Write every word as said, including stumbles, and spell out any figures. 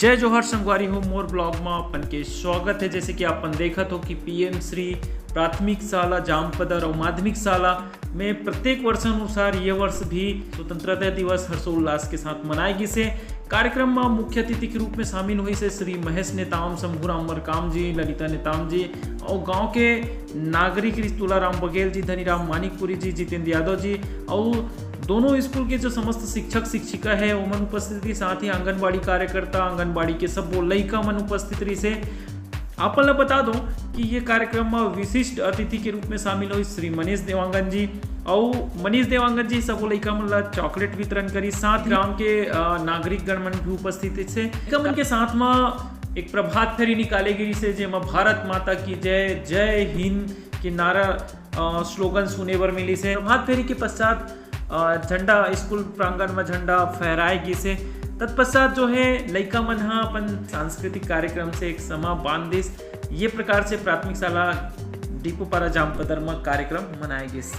जय जोहार संगवारी हो, मोर blog म अपन के स्वागत हे। जैसे कि अपन देखत हो कि पीएम श्री प्राथमिक शाला जामपदर अउ माध्यमिक शाला में प्रत्येक वर्ष अनुसार ये वर्ष भी स्वतंत्रता दिवस हर्षोल्लास के साथ मनाए गिस हे। कार्यक्रम म मुख्य अतिथि के रूप में शामिल होइस हे श्री महेश नेताम, शंभूराम मरकाम जी, ललिता नेताम जी अउ गांव के नागरिक श्री तुलाराम बघेल जी, धनीराम मानिकपुरी जी, जितेंद्र यादव जी अउ दोनों स्कूल के जो समस्त शिक्षक शिक्षिका हे ओमन उपस्थित रहिस, साथ ही आंगनबाड़ी कार्यकर्ता, आंगनबाड़ी के सबो लइका मन उपस्थित रहिस हे। आप मन ल बता दो कि ये कार्यक्रम म विशिष्ट अतिथि के रूप में शामिल होइस श्री मनीष देवांगन जी अउ मनीष देवांगन जी सबो लइका मन ल chocolate वितरण करिस, साथ ग्राम के, अ, नागरिक गण मन भी उपस्थित रहिस हे। लइका मन के साथ म एक प्रभात फेरी निकाले गिस हे, जेमा भारत माता की जय, जय हिंद के नारा, अ, slogan सुने बर मिलिस हे। प्रभात फेरी के पश्चात, अ, झंडा, स्कूल प्रांगण म झंडा फहराए गिस हे। तत्पश्चात जो हे लइका मन ह अपन सांस्कृतिक कार्यक्रम से एक समा बांध दिस। ये प्रकार से प्राथमिक शाला डीपूपारा जामपदर म कार्यक्रम मनाए गिस।